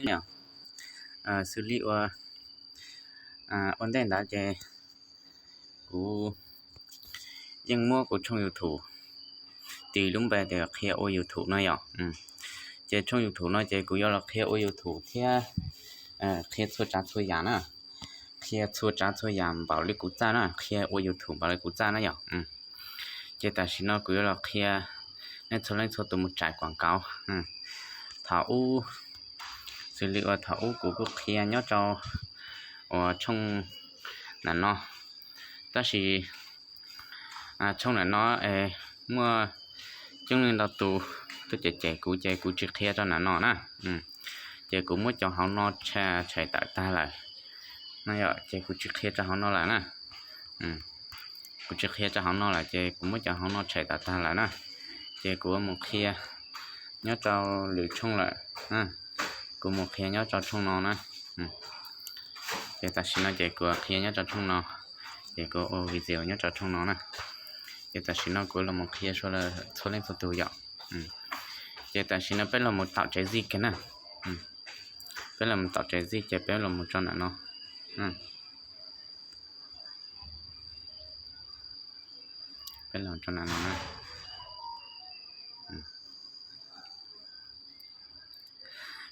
Xws li ua, ua ntej ntawd ces kuv yeej muab kuv tshooj YouTube tis lub npe tias Qhia Ua YouTube no yom. Ces tshooj YouTube no ces kuv yuav los qhia ua YouTube thiab qhia txhua tsav txhua yam na, qhia txhua tsav txhua yam npaum li kuv txawj na, qhia ua YouTube npaum li kuv txawj na yom. Ces tam sim no kuv yuav los qhia nej txhua leej txhua tus mus tsaim quảng cáo. Thaum ub, xws li ua thaum ub kuv kuj qhia nyob rau uas tshooj nam no, tab sis tshooj nam no es muaj coob leej ntau tus tuaj cem cem kuv ces kuv tsis qhia rau nam no na. Ces kuv muab cov hauv no tshais tawm tag lawm no yom, ces kuv tsis qhia rau hauv no lawm na. Kuv tsis qhia rau hauv no lawm ces kuv muab cov hauv no tshais tawm tag lawm na. Ces kuv mus qhia nyob rau lwm tshooj lawm. Kuv mus qhia nyob rau tshooj no na. Ces tam sim no ces kuv qhia nyob rau tshooj no, ces kuv ua video nyob rau tshooj no na. Ces tam sim no kuv los mus qhia txhua leej txhua tus yom. Ces tam sim no peb los mus taum tsev zij kiag na. Peb los mus taum tsev zij ces peb los mus tso nam no. Peb los tso nam no na.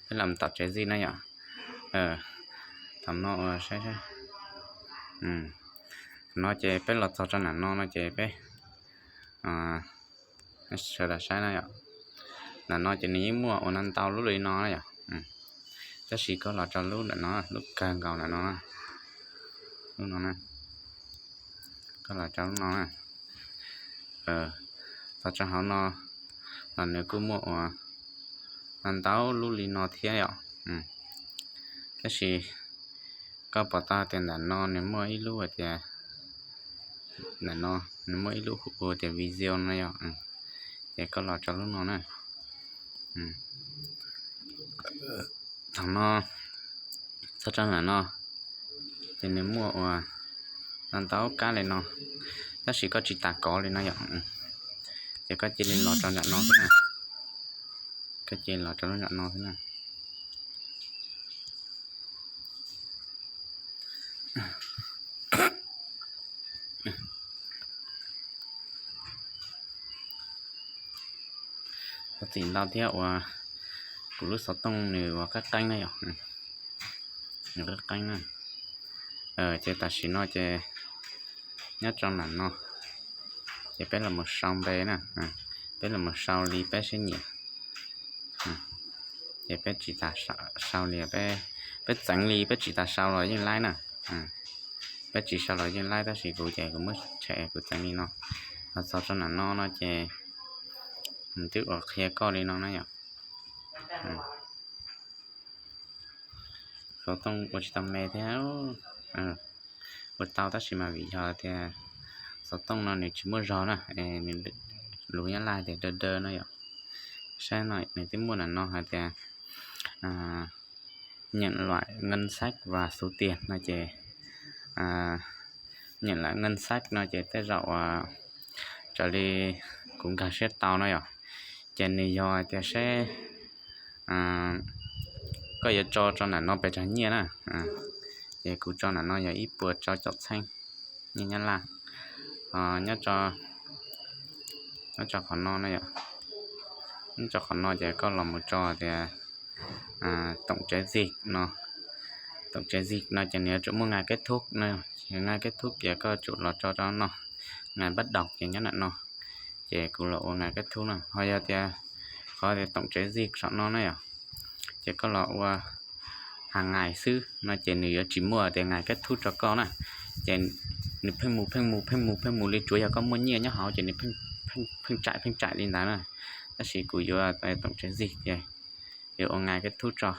Peb los taum tsev zij na yom. Thaum no ua saib saib. Thaum no ces peb los txog rau nam no no ces peb sawv daws saib na yom. Nam no ces nws yeej muaj ua ntau lub li no na yom. Tab sis koj los rau lub nam no, lub kawg nkaus nam no, lub no na. Koj los rau lub no na. Txog rau hauv no los nws kuj muaj ua ntau lub li no thiab yom. Tab sis koj pom tau tias ntawm no nws muaj ib lub hais tias, ntawm no nws muaj ib lub hu ua tias video no yom. Ces koj los rau lub no na. Thaum no txog rau ntawm no ces nws muaj ua ntau kab li no, tab sis koj tsis tas kov li no yom. Ces koj cia li los rau ntawm no xwb na. Koj cia li los rau lub ntawm no xwb na. Thov txim ntau thiab uas kuv lub xov tooj nws ua qeeb qeeb na yom. Nws qeeb qeeb na. Ces tam sim no ces nyob rau nam no ces peb los mus sau npe na. Peb los mus sau li peb siab nyiam. Ces peb tsis tas sau li, peb txeev li peb tsis tas sau los yeej laib na. Peb tsis sau los yeej laib tab sis kuv ces kuv muab tshem kuv txeev li no. Ho txog rau nam no no ces nws twb ua qhia koj li no na yom. Xov tooj ua tsis tau me thiab, ua tau tab sis mas vim yog tias xov tooj no nws tsis muaj zog na, nws lus Nyab Laj tias daw daw no yom. Saib no nws twb muaj nam no hais tias nhận lại ngân sách và số tiền no ces nhận lại ngân sách no ces tej zaum uas raws li kuv nkag siab tau no yom, ces nws yog hais tias seb koj yuav tso rau nam no pes tsawg nyiaj na. Ces kuv tso nam no yog ib puas rau caum txheeb nyiaj Nyab Laj. Nyob rau qhov no na yom, nyob rau qhov no ces koj los mus tso tias tổng kết no, tổng kết no ces nws yuav tsum muaj ngày kết thúc no, ngày kết thúc ces koj tsum los tso rau no, ngày bắt đầu ces nyob nam no, ces kuv los ua ngày kết thúc na. Ho yog tias qhov tias tổng kết saum no na yom, ces koj los ua hàng ngày xwb no ces nws yuav tsis muaj tias ngày kết thúc rau koj na. Ces nws pheej mus pheej mus pheej mus pheej mus li, tsuav yog koj muaj nyiaj nyob hauv ces nws pheej tsaim pheej tsaim li ntawd na. Tab sis kuv yuav tổng kết ces yuav ua ngày kết thúc tso.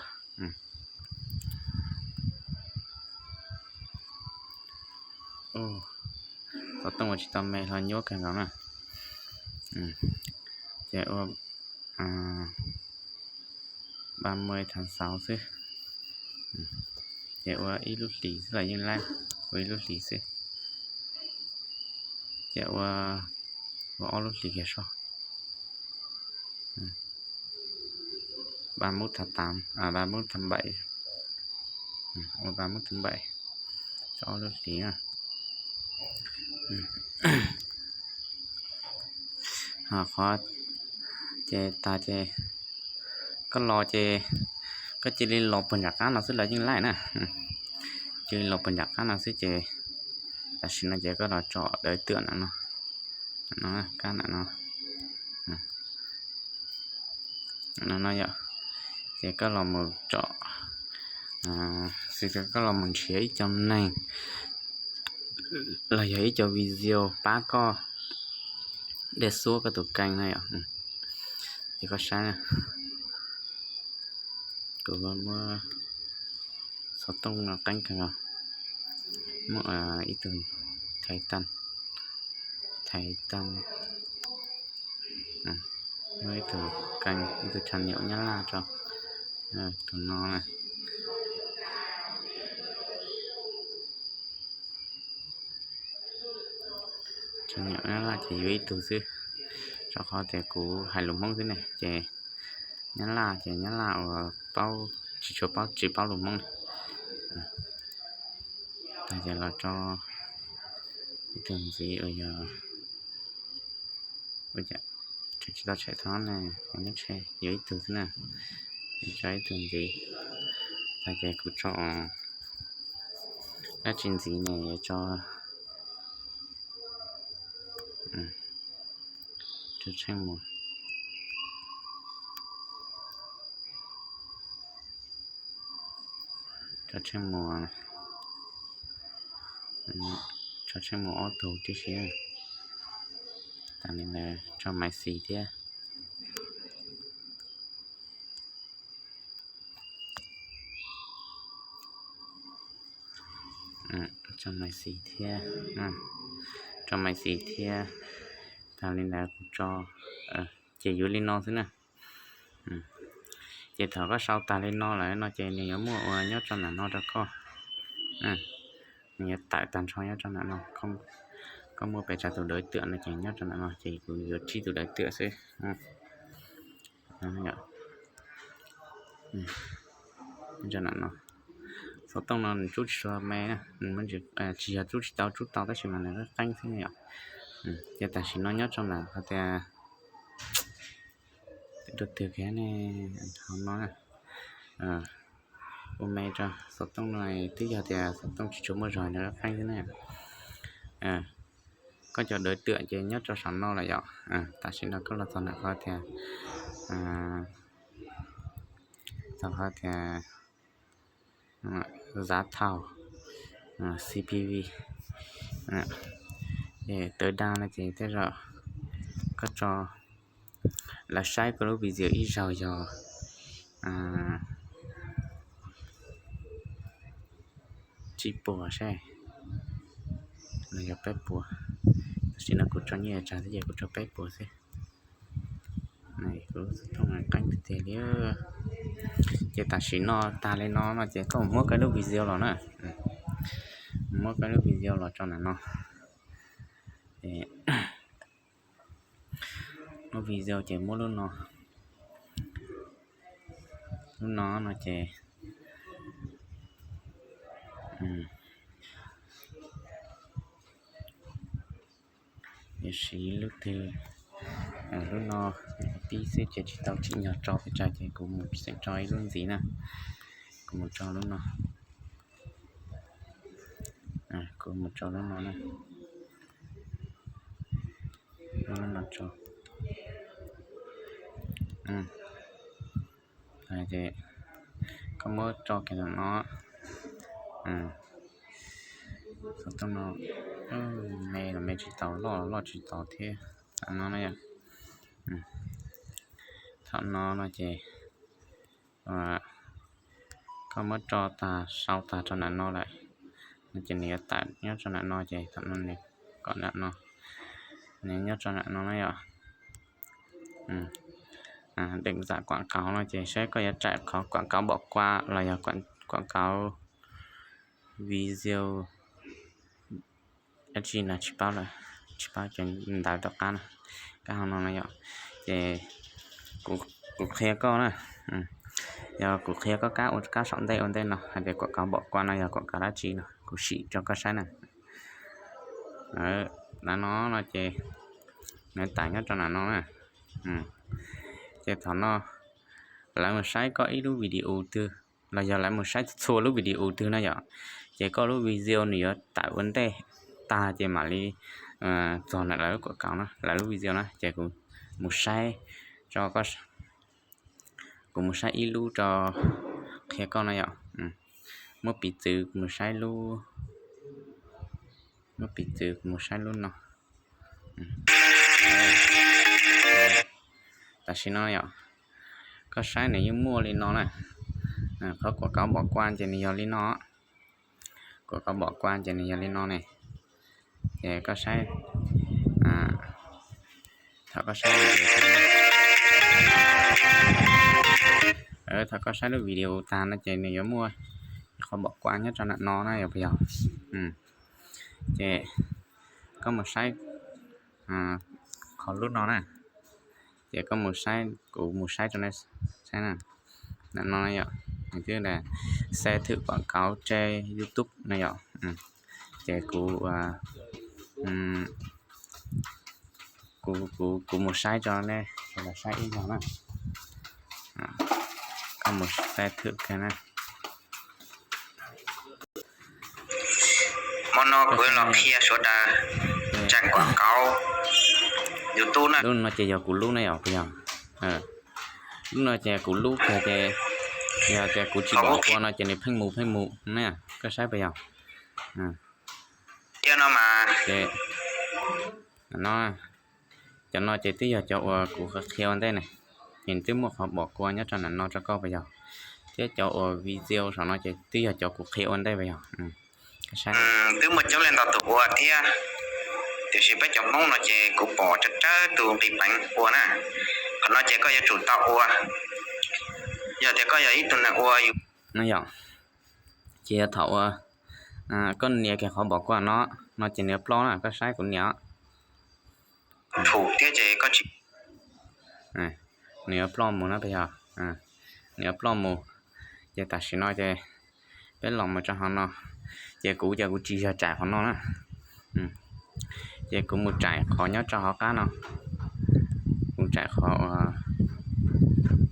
Xov tooj ua tsis tau me hlo nyuaj kawg nkaus na. Ces ua ba mươi tháng sáu xwb. Ces ua ib lub hlis xwb los yeej laib, ua ib lub hlis xwb. Ces ua, ua ob lub hlis kiag soj. ba mub tha tas, ba mub tha npaim, ua ba mub tha npaim, tso ob lub hlis na. Ho qhov ces tag ces koj los ces koj cia li los puag nram qab no xwb los yeej laij na. Cia li los puag nram qab no xwb ces tam sim no ces koj los tsom dawv twm no, kab nram no, no yom. Ces koj los mus tsom, xws li koj los mus nrhiav ib co neeg los yog ib co video pab koj dej xuab koj tus kee na yom. Ces koj saib, kuv muab xov tooj no qeeb kawg os, muab ib tug thaiv ta, thaiv ta, muab ib tug kee, ib tug channel nyab laj rau, tus no na. Channel nyab laj ces yuav ib tug xwb, rau qhov tias kuv hais lus Hmoob xwb ne ces nyab laj ces nyab laj uas paub, tsis tshua paub, tsis paub lus Hmoob. Tag ces los tso ib tug ntxiv uas yog, tsis tau tshem tho ne, nyob tshe yuav ib tug xwb na, tso ib tug ntxiv. Tag ces kuv tso dab tsi ntxiv ne, yuav tso, tso Tsheej Muas, tso Tsheej Muas, tso Tsheej Muas ob tug tib si. Tas li ntawd tso Maiv Xis thiab. Tso Maiv Xis thiab, tso Maiv Xis thiab. Tas li ntawd kuv tso, ces yuav li no xwb na. Ces thaum koj sau tas li no lawm no ces nws yuav muaj ua nyob rau nram no rau koj. Nws yuav tawm tag nrho nyob rau nram no. Koj muaj pes tsawg tus dawv twm no ces nyob rau nram no ces kuv yuav tsib tus dawv twm xwb. Xov tooj no nws tsub tsis tshua me, tsis yog tsub tsis tau, tsub tau tab sis mas nws qeeb qeeb xwb yom. Ces tam sim no nyob rau ntawm qhov tias, rau twg kiag ne, hauv no, ua me rau xov tooj no, twb yog tias xov tooj tsis tshua muaj zog nws qeeb xwb na. Koj cov dawv twm ces nyob rau saum no lawm yom. Tam sim no koj los txog ntawm qhov tias, txog qhov tias giá thầu, C P V, tawv dag no ces tej zaum koj tso, lawv saib koj lub video ib zaug yog tsib puas seb, los yog peb puas. Tam sim no kuv tso nyiaj tsawg xwb ces kuv tso peb puas xwb. Kuv xov tooj qeeb tiag tiag li. Ces tam sim no tag li no no ces koj mus muab koj lub video los na. Muab koj lub video los rau ntawm no. Muab video ces muab lub no, lub no no ces yuav siv lub twg, lub no pib xwb ces tsis tau tsim nyog tso pes tsawg ces kuv mus xeem tso ib lub ntxiv na. Kuv mus tso lub no, kuv mus tso lub no na. Lub no tso. Ces koj muab tso kiag ntawm no. Xov tooj no me los me tsis tau, loj los loj tsis tau thiab. Thaum no no, thaum no no ces koj muab tso tag, sau tag rau ntawm no lawm no ces nws yuav tawm nyob rau ntawm no ces thaum no nws kom ntawm no, nws nyob rau ntawm no na yom. Đừng tạo quảng cáo no ces saib koj yuav tso qhov quảng cáo bỏ qua los yog quảng cáo video dab tsi no tsis paub lawm, tsis paub ces ntawv tom qab no, kab hauv no no yom. Ces kuv qhia koj na, Yog kuv qhia koj kab ua kab saum ntej ua ntej no hais tias kuam kauv npom kua no yog kuam kauv dab tsi no kuv sim rau koj saib na. Lawv no no ces nws tawm nyob rau nram no na. Ces thaum no lawv mus saib koj ib lub video twg los yog lawv mus saib txhua lub video twg na yom, ces koj lub video nws yuav tawm ua ntej tag ces mam li txog ntawm lawv lub kuam kauv na, lawv lub video na. Ces kuv mus saib tso, kuv mus saib ib lub rau qhia koj no yom. Muab piv txwv kuv mus saib lub, muab piv txwv kuv mus saib lub no. Tam sim no yom, koj saib nws yeej muaj li no na. Qhov kuam kauv npom kua ces nws yog li no, kuam kauv npom kua ces nws yog li no ne. Ces koj saib, thaum koj saib, thaum koj saib lub video tag no ces nws yuav muaj qhov npom kua nyob rau nram no na yog puas yog? Ces koj mus saib qhov lub no na. Ces koj mus saib, kuv mus saib rau nej saib na. Nram no yom, nws twb là xem thử quảng cáo trên YouTube no yom. Ces kuv, kuv, kuv mus saib rau nej sawv daws saib ib zaug na. Koj mus xem thử kiag na. Hmo no kuv los qhia sawv daws tseem quảng cáo YouTube na. Lub no ces yog kuv lub ne yom, puas yog? Lub no ces kuv lub kiag ces yog tias kuv tsis npom kua no ces nws pheej mus pheej mus na, koj saib puas yog? Thiab no mas, no, cov no ces twb yog cov uas kuv qhia ua ntej ne, ces twb muaj qhov npom kua nyob rau nram no rau koj puas yog? Thiab cov uas video saum no ces twb yog cov kuv qhia ua ntej puas yog? Twb muaj coob leej ntau tus ua thiab, tiam sis peb cov Hmoob no ces kuv pom tsawg tsawg tus nqis peev ua na. Qhov no ces koj yuav tsum tau ua, yog tias koj yog ib tug neeg ua yus no yom. Ces yog thaum uas koj nias kiag qhov npom kua no, no ces nws yuav ploj na, koj saib kuv nias. Thum thiab ces koj tsis, nws yuav ploj mus na puas yog? Nws yuav ploj mus. Ces tam sim no ces peb los mus rau hauv no, ces kuv ces kuv tsis yog tsaim qhov no na. Ces kuv mus tsaim qhov nyob rau hauv qab no, kuv tsaim qhov,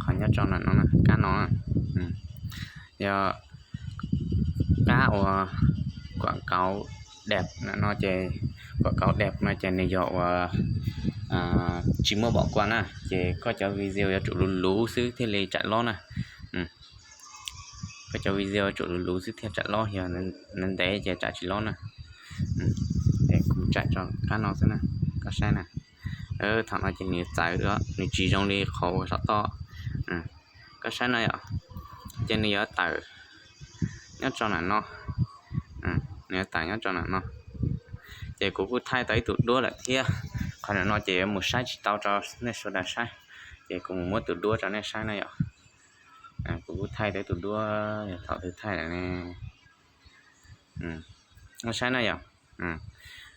qhov nyob rau no, kab no, yog kab uas kuam kauv deb no ces, kuam kauv deb no ces nws yog uas tsis muaj npom kua na, ces koj cov video yuav tsum luv luv xwb thiaj li tsaim lob na. Koj cov video yuav tsum luv luv xwb thiaj tsaim lob, yog ntev ntev ces tsaim tsis lob na. Es kuv tsaim rau kab no xwb na, koj saib na. Thaum no ces nws txawv, nws tsis zoo li qhov uas saum toj. Koj saib no yom, ces nws yuav tawm nyob rau nram no, nws yuav tawm nyob rau nram no. Ces kuv kuj thaij tau ib tug duab lawm thiab, qhov nram no ces yuav mus saib tsis tau rau nej sawv daws saib, ces kuv mus muab tus duab rau nej saib na yom. Kuv kuj thaij tau ib tug duab, yog thaum twg thaij lawm ne. Saib na yom,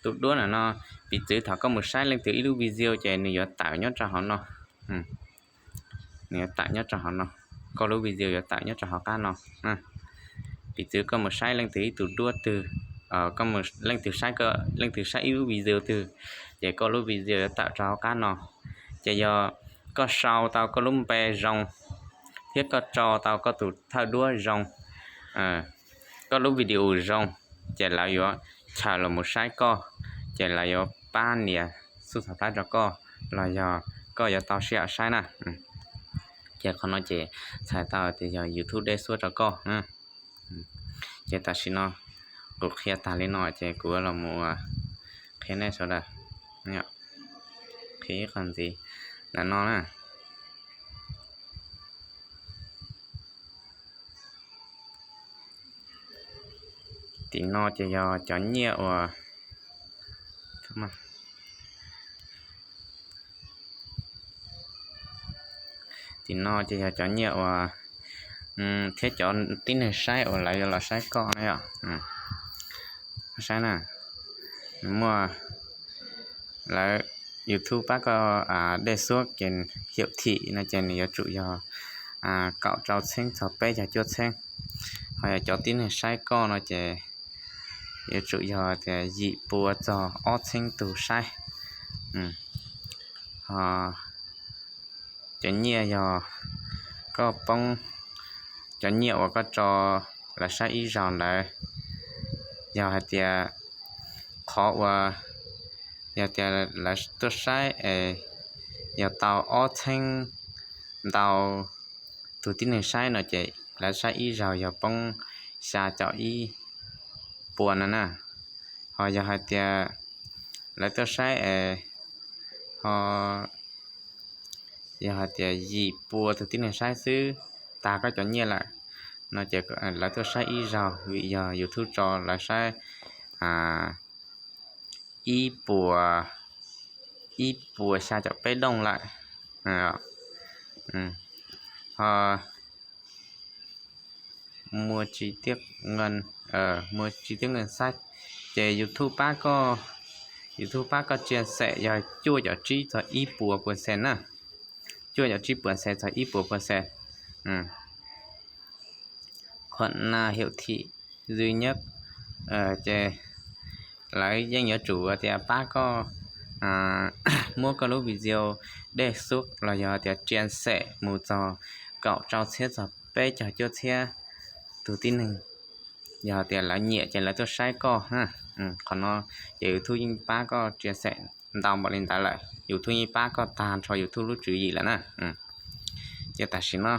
tus duab nram no, piv txwv thaum koj mus saib leej twg ib lub video ces nws yuav tawm nyob rau hauv no. Nws yuav tawm nyob rau hauv no, koj lub video yuav tawm nyob rau hauv qab no. Piv txwv koj mus saib leej twg ib tug duab twg, leej twg saib, leej twg saib ib lub video twg, ces koj lub video yuav tawm rau hauv qab no. Ces yog koj sau tau koj lub npe zoo thiab koj tso tau koj tus thawj duab zoo, koj lub video zoo, ces lawv yuav chaws los mus saib koj, ces lawv yuav pab nias xub txhav plab rau koj, los yog koj yuav tau sij hawm saib na. Ces qhov no ces txhais tau tias yog YouTube dej xuab rau koj. Ces tam sim no kuv qhia tag li no ces kuv los mus qhia nej sawv daws, qhia ib qho ntxiv ntawm no na. Tim no ces yog cov nyiaj uas, tim no ces yog cov nyiaj uas thiab cov tib neeg saib uas lawv yuav los saib koj na yom. Saib na, nws muaj, lawv YouTube pab koj dej xuab ces hiaum thim no ces nws yuav tsum yog kaum rau txheeb txog peb caug cuaj txheeb. Ho yog cov tib neeg saib koj no ces yuav tsum yog tias yim pua txog ob txheeb tus saib. Ho cov nyiaj yog koj poob, cov nyiaj uas koj tso lawv saib ib zaug ntawd, yog hais tias qhov uas, yog tias lawv tuaj saib es yog tau ob txheeb ntau tus tib neeg saib no ces lawv saib ib zaug yog poob xya caum ib pua no na. Ho yog hais tias lawv tuaj saib es ho yog hais tias yim pua tus tib neeg saib xwb tag koj cov nyiaj lawm no ces lawv tuaj saib ib zaug, vim yog YouTube tso lawv saib ib puas, ib puas xya caum peb dooj lawm. Ho mua chi tiab, mua chi tiab nkees xab, ces YouTube pab koj, YouTube pab koj tsiaj xem yog cuaj caum tsib txog ib puas puas xees na. Cuaj caum tsib puas xees txog ib puas puas xees. Khuam nas hiaum thim zwj nyab, ces lawv yeej yuav tsum tias pab koj muab koj lub video dej xub los yog tias tsiaj xem mus txog kaum rau txhiab txog peb caug cuaj txhiab tus tib neeg. Yog tias lawv nyiam ces lawv tuaj saib koj. Qhov no ces YouTube yeej pab koj tsiaj xem ntau npaum li ntawd lawm, YouTube yeej pab koj tag nrho YouTube lub tswv yim lawm na. Ces tam sim no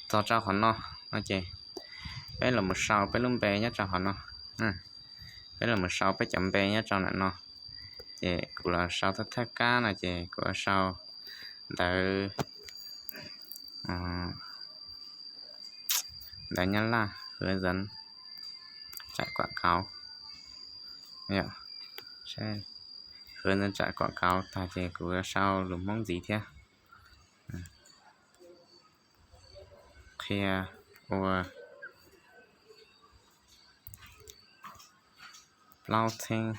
txog rau qhov no, no ces peb los mus sau peb lub npe nyob rau qhov no. Peb los mus sau peb cov npe nyob rau ntawm no. Ces kuv los sau thawj thawj kab no ces kuv sau ntawv, ntawv Nyab Laj hwv zeev tsam kuam kauv, hwv zeev tsam kuam kauv tag ces kuv sau lus Hmoob ntxiv thiab. Qhia ua plaub txheeb,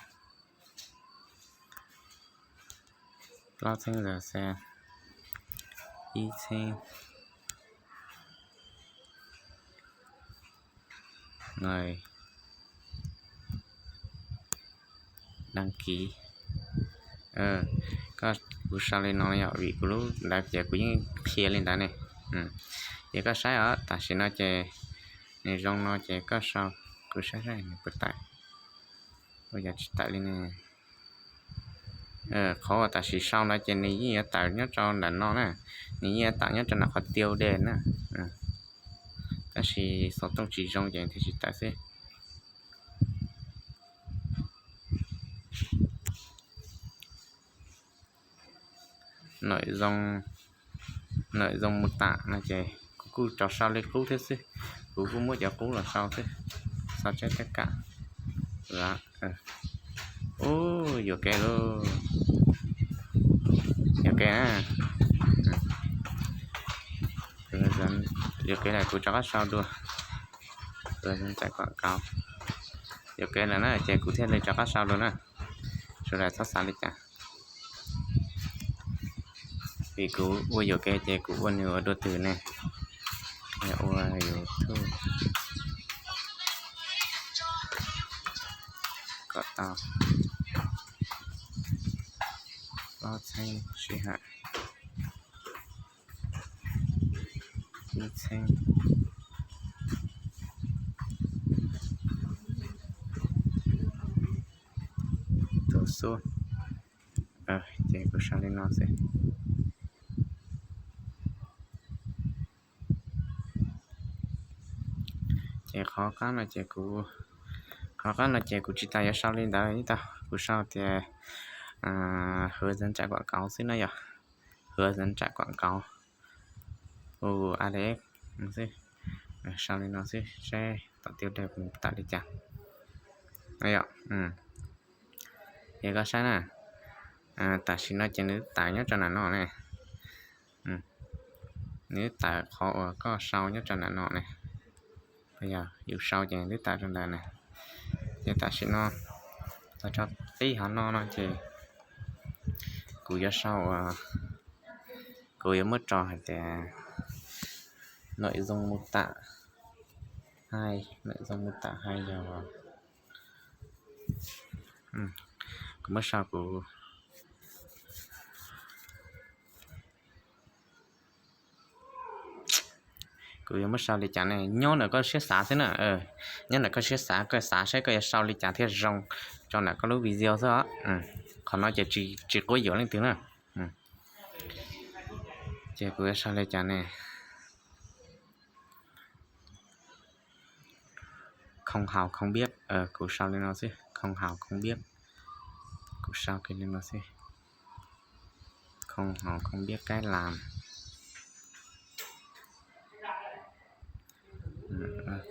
plaub txheeb zag xe, ib txheeb nqe đăng ký. Koj, kuv sau li no yom, vim kuv lub ntawv ces kuv yeej qhia li ntawd ne. Ces koj saib os, tam sim no ces nws zoo no ces koj sau, kuv saib saib nws puas tawm, ua yog tsis tawm li ne. Qhov uas tam sim sau ntawd ces nws yeej yuav tawm nyob rau ntawm no na, nws yeej yuav tawm nyob rau ntawm qhov tiêu đề na. Tab sis xov tooj tsis zoo ces thiaj tsis tawm xwb. Nội dung mô tả no ces kuv kuj rov sau li qub thiab xwb, kuv kuj muab cov qub los sau xwb, sau tseb thiab kam. Ub, yuam kev lauj, yuam kev na. Yuam kev lawm kuv rov qab sau dua. Txais quảng cáo, yuam kev lawm na ces kuv thiaj li rov qab sau dua na. Sawv daws txhob xav li cas, vim kuv ua yuam kev ces kuv ua nws ua dua twg ne. Yog ua YouTube kom tau plaub txheeb sij hawm, ib txheeb tus xub, ces kuv sau li no xwb. Ces qhov qab no ces kuv, qhov qab no ces kuv tsis tas yuav sau li ntawd ib tag, kuv sau tias hwv zeev tsam kuam kauv xwb na yom, hwv zeev tsam kuam kauv, u a d xwb, sau li no xwb seb tom tiêu đề kuv tawm li cas. Yog, ces koj saib na, tam sim no ces nws twb tawm nyob rau ntawm no ne. Nws twb tawm qhov uas koj sau nyob rau ntawm no ne. Yog yus sau ces nws twb tawm rau ntawd na. Ces tam sim no tag nrho qib hov no no ces kuv yuav sau, kuv yuav muab tso hais tias Nội dung mô tả hai, nội dung mô tả hai yog, kuv muab sau kuv, kuv yuav muab sau li cas ne? Nyob ntawm koj siab xav xwb na. Nyob ntawm koj siab xav, koj xav saib koj yuav sau li cas thiaj zoo tso ntawm koj lub video xwb os. Qhov no ces tsis quab yuam leej twg na. Ces kuv yuav sau li cas ne? Không học không biết, kuv sau li no xwb, không học không biết. Kuv sau kiag li no xwb, không học không biết cách làm.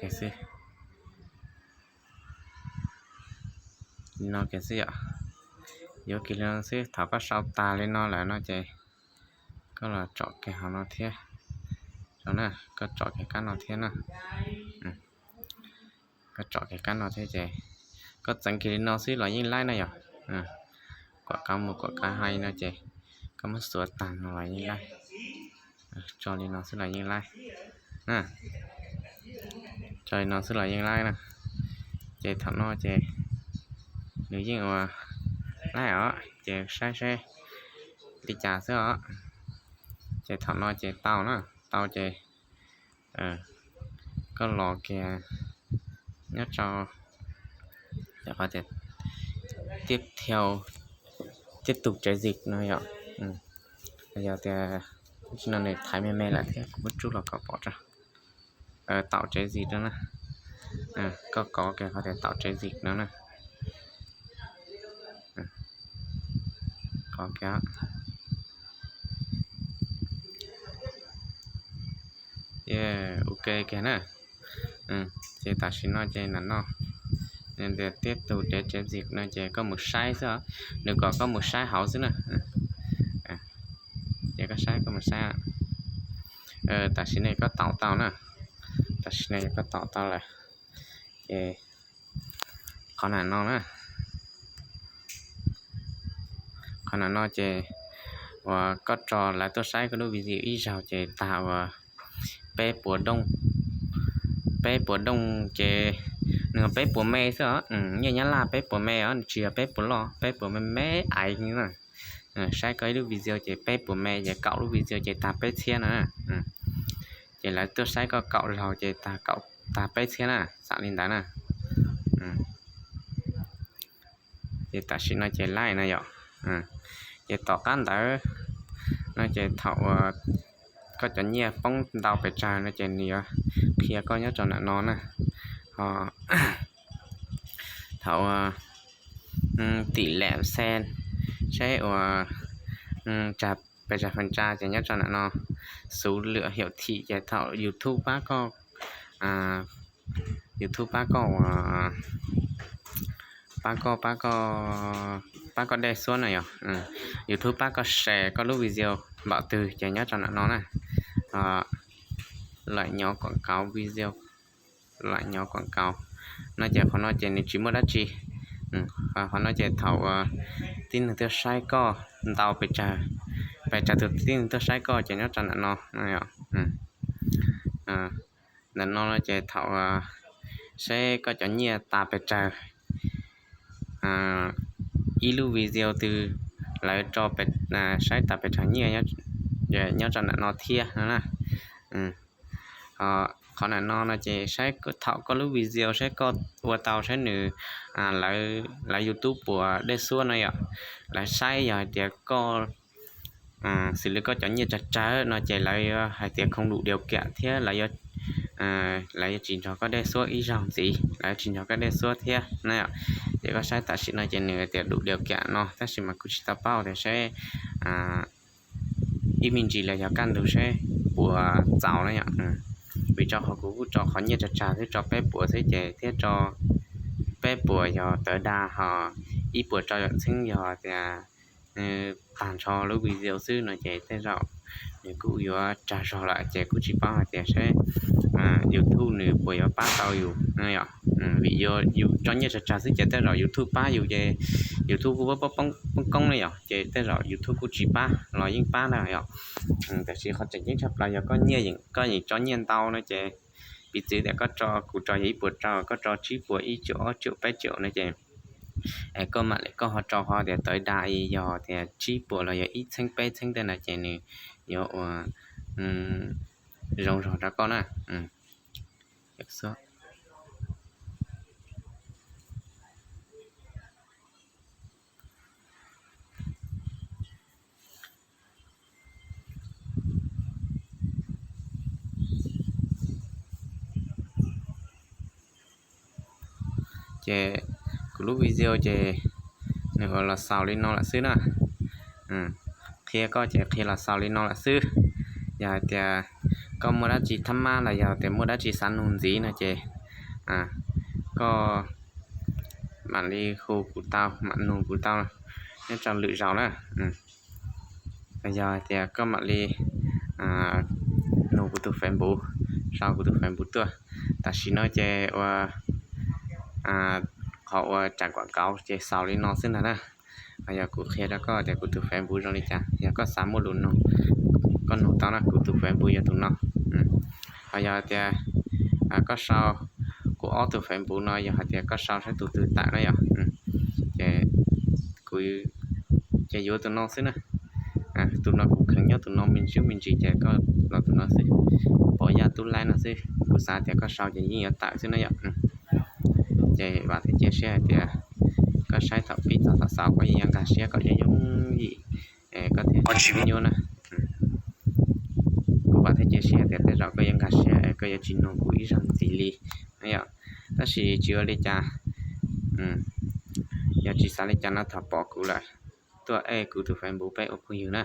Xwb, li no kiag xwb yom. Yuav kiag li no xwb, thaum koj sau tas li no lawm no ces koj los tsom kiag hauv no thiab. Koj tsom kiag kab no thiab na. Koj tsom kiag kab no thiab ces koj txeev kiag li no xwb los yeej laib na yom. Kuam kav mus kuam kav hais no ces koj muab xuav tag no los yeej laib. Tso li no xwb los yeej laib. Tso li no xwb los yeej laib na. Ces thaum no ces nws yeej ua laib os, ces saib seb li cas xwb os. Ces thaum no ces tau na, tau ces koj los kiag nyob rau qhov tias tiếp theo, tiếp tục chuyển dịch no yom. Yog tias no nws thaiv me me lawm thiab, kuv muab rub los kom pom rau. Tạo chuyển dịch no na. Koj kov kiag qhov tias tạo chuyển dịch no na. Kov kiag. Ok kiag na. Ces tam sim no ces ntawm no, nws tias tiếp tục để chuyển dịch no ces koj mus saib xwb os. Nws kom koj mus saib hauv xwb na. Ces koj saib, koj mus saib. Tam sim no koj tau tau na. Tam sim no koj tau tau lawm. Ces qhov ntawm no na, qhov ntawm no ces uas koj tso lawv tuaj saib koj lub video ib zaug ces tag uas peb puas dooj, peb puas dooj ces nws peb puas me xwb os. Nyiaj Nyab Laj peb puas me os, tsis yog peb puas loj, peb puas me me aiv na. Saib koj ib lub video ces peb puas me ces kaum lub video ces tag peb txhiab na. Ces lawv tuaj saib koj kaum zaug ces tag, tag peb txhiab na, xam li ntawd na. Ces tam sim no ces laib no yom. Ces tom qab ntawd no ces thaum uas koj cov nyiaj poob ntau pes tsawg no ces nws yuav qhia koj nyob rau ntawm no na. Ho thaum uas tỷ lệ xem, saib uas pes tsawg phần trăm ces nyob rau ntawm no. Số lượng hiển thị ces thaum YouTube pab koj, YouTube pab koj uas, pab koj, pab koj, pab koj dej xuab na yom. YouTube pab koj share koj lub video npaum twg ces nyob rau ntawm no na. Ho lợi nhuận quảng cáo video, lợi nhuận quảng cáo no ces qhov no ces nws tsis muaj dab tsi. Qhov no ces thaum uas tib neeg tuaj saib koj ntau pes tsawg, pes tsawg tus tib neeg tuaj saib koj ces nyob rau ntawm no. Ntawm no ces thaum saib koj cov nyiaj tas pes tsawg, ib lub video twg lawv tso saib tas pes tsawg nyiaj nyob rau ntawm no thiab no na. Qhov ntawm no no ces saib thaum koj lub video saib koj ua tau saib nws, lawv YouTube puas dej xuab no yom. Lawv saib yog hais tias koj, xws li koj cov nyiaj tsawg tsawg no ces lawv yuav hais tias không đủ điều kiện thiab lawv yuav, lawv yuav tsis nrog koj dej xuab ib zaug ntxiv, lawv tsis nrog koj dej xuab thiab na yom. Ces koj saib tam sim no ces nws tias đủ điều kiện no tab sis mas kuv tsis tau paub tias saib ib me ntsis los yog kaj ntug saib puas txaus na yom. Vim rau qhov kuv kuj tso qhov nyiaj tsawg tsawg xwb, tso peb puas xwb ces thiab tso peb puas yog tawv dag, ho ib puas rau yam txheeb yog tias tag nrho lub video xwb no ces tej zaum nws kuj yuav tsag zog lawm ces kuj tsis paub hais tias saib YouTube nws puas yuav pab tau yus no yom. Vim yus tso nyiaj tsag tsag xwb ces tej zaum YouTube pab yus ces YouTube kuj poob koob ne yom, ces tej zaum YouTube kuj tsis pab los yeej pab na yom. Tiam sis qhov tseem ceeb tshaj plaws yog koj nyiaj, koj yeem tso nyiaj ntau no ces piv txwv tias koj tso, kuv tso yog ib puas rau, koj tso tsib puas, ib caum, ob caum, peb caum no ces koj mam li koj ho tso ho tias tawv da yog tias tsib puas los yog ib txheeb peb txheeb tej na ces nws yuav ua zoo zog rau koj na. Ces kuv lub video ces nws ua los xaus li no lawm xwb na. Qhia koj ces qhia los xaus li no lawm xwb. Yog hais tias koj muaj dab tsi thab mab los yog tias muaj dab tsi xav nug ntxiv no ces koj mam li hu kuv tau, mam nug kuv tau nyob rau lwm zaus na. Yog hais tias koj mam li nug kuv tus Facebook, sau kuv tus Facebook tuaj. Tam sim no ces ua qhov ua tsav kuam kauv ces xaus li no xwb ntag na. Ho yog kuv qhia rau koj tias kuv tus Facebook zoo li cas, yog koj xav muaj lus nug, koj nug tau na, kuv tus Facebook yog tus no. Ho yog tias koj sau kuv ob tug Facebook no, yog hais tias koj sau saib tus twg tawm na yom, ces kuv ces yuav tus no xwb na. Tus no kuv kheev nyob tus no me ntsis me ntsis ces koj los tus no xwb, Pov Yaj Tub Laib no xwb. Kuv xav tias koj sau ces yeej yuav tawm xwb na yom. Ces vam thiab cia siab hais tias koj saib thaum pib txog thaum xaus koj yeej yuav nkag siab kom yooj yooj yim, koj thiaj tsis nyuaj na. Kuv vam thiab cia siab hais tias tej zaum koj yuav nkag siab es koj yuav tsis nug kuv ib zaug ntxiv li na yom. Tab sis tsis ua li cas, yog tsis xav li cas no thov pom kuv lawm, tuaj add kuv tus Facebook peb ua phooj ywg na.